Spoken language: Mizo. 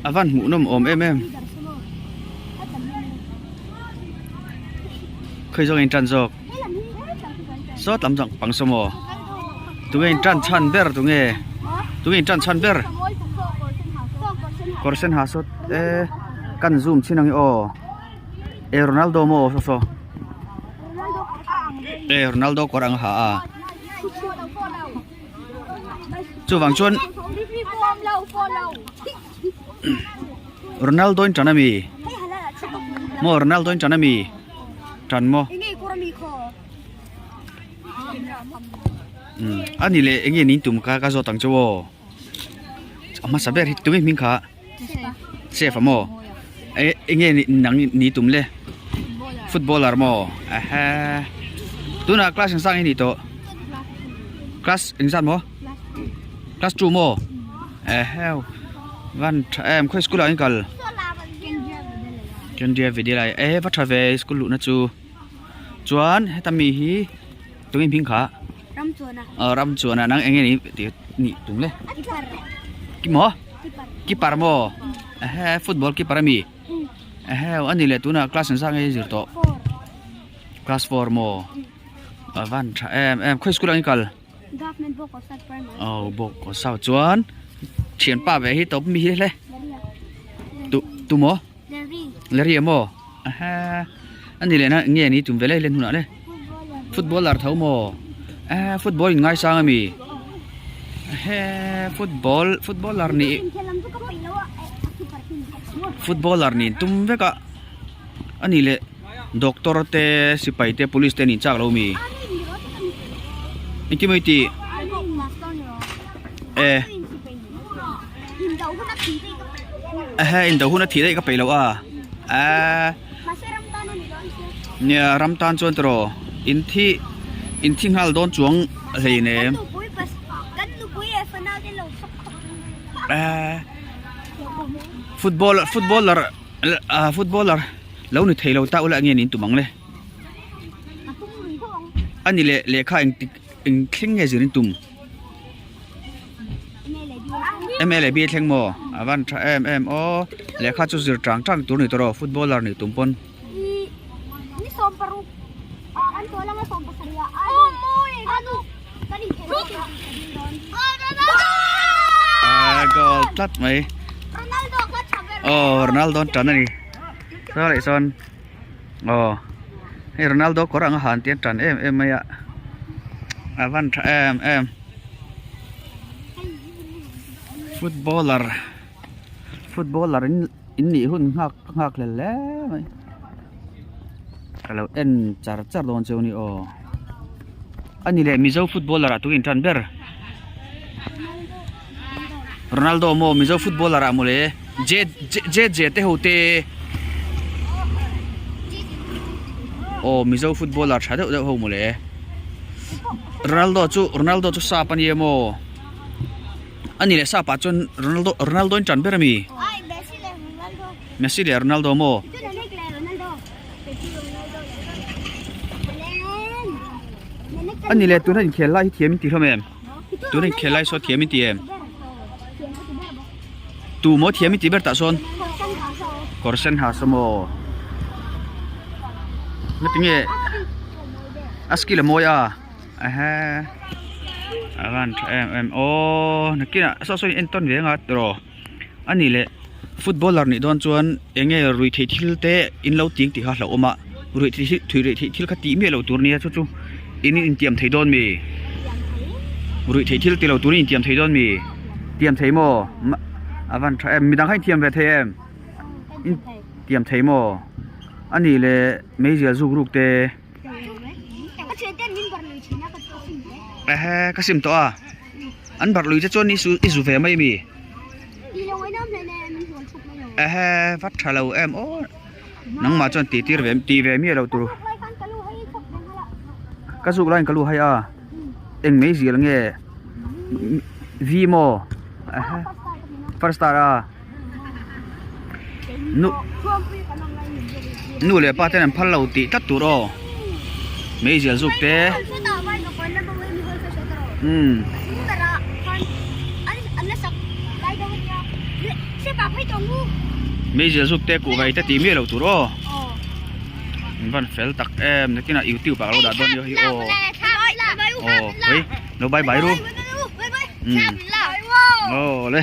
A van hmuh nawm awm em em. Khawi zawng in tan zawk. Saw tam zawng pang saw maw. Tunge in tan chhan ber tunge. Tunge in tan chhan ber. Kawr sen ha saw e kan zoom chin ang i aw. E Ronaldo maw saw saw. E Ronaldo kawr ang ha a. Chuvang chuan Ronaldo in tan ami maw Ronaldo in tan ami tan maw umm a ni leh enge nin tum kha ka zawt ang chu aw a hmasa ber hi tunge hming kha chef a maw eh enge nang ni tum le footballer maw ehe tunah class engzat nge nih tawh class engzat maw class two maw ehe van tha em khawi school ah in kal Kendriya Vidyalaya eh va tha ve school luhna chu chuan heta mi hi tunge hming kha aw ram chuan a nang enge ni tih nih tum le ki maw keeper maw ehe football keeper ami ehe a ni leh tunah class engzat nge i zir tawh class four maw a van tha em em khawi school ah nge i kal aw bawkawsau chuan thianpa ve hi tawp mi hi hle tu tu maw. Larry a maw ehe a ni leh na nge ni tum ve lai len hunah le footballer tho maw ehe football in ngaisang ami ehe football footballer nih footballer nih tum vek a a ni leh doctor te sipai te police te an inchak lo mi engtin maw i tih eh. Ehe indo hun a thih daih ka peih loh a eee nia ram tan chuan tiraw in thi in thi nghal dawn chuang hleinem eee football footballer ah footballer lo ni thei lo ta ula enge niin tum ang le a ni leh lehkha engtik eng thleng nge zir in tum. M L A B thleng maw a van tha em em aw lehkha chu zir tang tang tur ni tawh footballer nih tum pawn. Ahh goal tlat mai aw Ronaldo an tan a ni saw leh sawn aw hei Ronaldo kawr ang a han tih an tan em em mai a a van tha em em. Footballer footballer in in nih hun nghak nghak hlel hle mai ka lo en char char dawn chu a ni aw a ni leh mizo footballer ah tukin tan ber Ronaldo maw mizo footballer ah mawle J J J te ho te aw mizo footballer tha deuh deuh ho mawle. Ronaldo chu Ronaldo chu sap a ni em aw a ni leh sap ah chuan Ronaldo Ronaldo in tan ber a mi Messi leh Ronaldo maw a ni leh tuna inkhel lai hi thiam in ti hlawm em tuna inkhel lai saw thiam in ti em tu maw thiam in ti ber tah sawn kawr sen ha saw maw ngatinge. A skill a mawi a ehe a van tha em em aww nakinah saw saw in en tawn ve anga tiraw a nih leh footballer nih dawn chuan eng nge ruih theih thil te in lo ting tih kha a hlauhawm a ruih theih ruih theih thil kha tih miah loh tur nia chu chu in intiam thei dawn mi ruih theih thil ti lo turin intiam thei dawn mi tiam thei maw a van tha em midang kha inthiam ve thei em intiam thei maw a nih leh meizial zuk ruk te. Ehe ka sim tawh a an barh lui te chuan i i zu ve mai ami ehe va tha lo em aw nangmah chuan tih tir ve tih ve miah loh tur ka zuk laiin ka lu hai a eng mai zial nge v maw ehe first star a. Nu nu leh pa ten an phal lo tih tlat tur aw meizial zuk te umm. Meizial zuk te kuh vai te tih miah loh tur aw. In van fel tak em nakinah youtube ah ka lo dah dawn nia hi aw. Aw hei lo bye bye ru. Umm aw le.